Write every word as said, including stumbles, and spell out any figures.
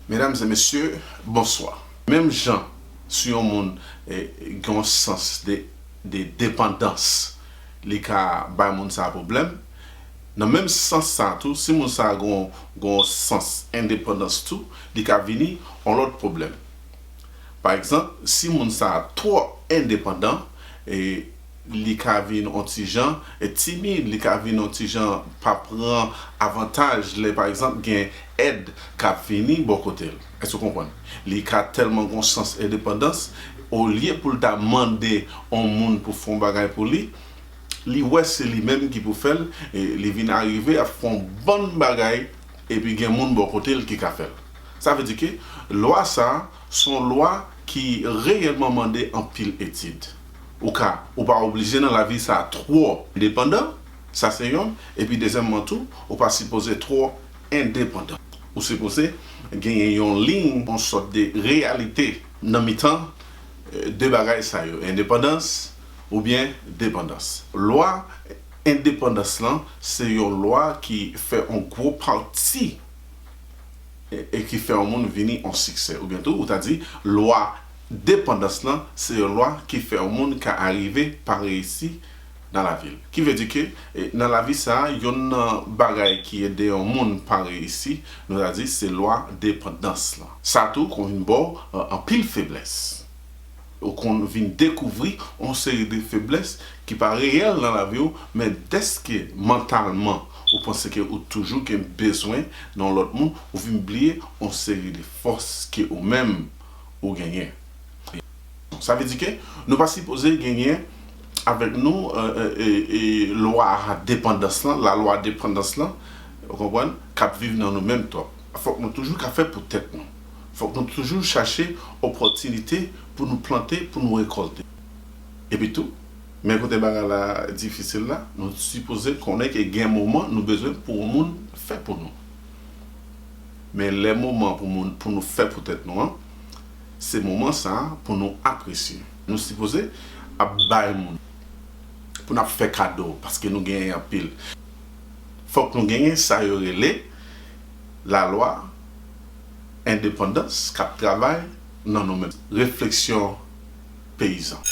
Medam e mesye, bonswa. Menm jan, si yon moun eh, gen yon sans de, de depandans, li ka bay moun sa a pwoblèm. Nan menm sans sa a tou, si moun sa a gen yon, gen yon sans endepandans tou, li ka vini yon lòt pwoblèm. Pa egzanp, si moun sa a twò endepandan, e li ka vin yon ti jan e timid, li ka vin yon ti jan pa pran avantaj lè, pa egzanp, gen èd k ap vini bò kote l. Èske w konprann? Li ka tèlman gen yon sans endepandans, olye pou l ta mande yon moun pou fè yon bagay pou li, li wè se li menm ki pou fè l, e li vin arive ap fè yon bann bagay, epi gen moun bò kote l ki ka fè l. Sa vle di ke lwa sa a se yon lwa ki reyèlman mande anpil etid. Ou ka, ou pa oblije nan lavi sa a twò endepandan, sa se yonn, epi dezyèmman tou, ou pa sipoze twò endepandan. Ou sipoze genyen yon liy, yon sòt de reyalite nan mitan eh, de bagay sa yo, endepandans oubyen depandans. Lwa endepandans lan se yon lwa ki fè yon gwo pati e, e ki fè yon moun vini yon siksè. Oubyen tou, ou ta di, lwa depandans lan se yon lwa ki fè yon moun ka arive pa reyisi nan lavi l. Ki vle di ke e, nan lavi sa a, yonn nan bagay ki ede yon moun pa reyisi, nou ta di, se lwa depandans lan. Sa tou konn vin ba w eh, anpil feblès. Ou konn vin dekouvri yon seri de feblès ki pa reyèl nan lavi w, men dèske mantalman ou panse ke ou toujou gen bezwen nan yon lòt moun, ou vin bliye yon seri de fòs ke ou menm ou genyen. Sa vle di ke nou pa sipoze genyen avèk nou eh, eh, eh, eh, lwa depandans lan, lalwa depandans lan, ou konprann, k ap viv nan nou menm twòp. Fòk nou toujou ka fè pou tèt nou. Fòk nou toujou chache opòtinite pou nou plante, pou nou rekòlte. Epi tou, men kote bagay la difisil la, nou sipoze konnen ke gen moman nou bezwen pou yon moun fè pou nou. Men lè moman pou moun, pou nou fè pou tèt nou an, se moman sa a pou nou apresye. Nou sipoze ap bay moun, pou n ap fè kado, paske nou genyen anpil. Fòk nou genyen sa yo rele lalwa endepandans k ap travay nan nou menm. Refleksyon peyizan.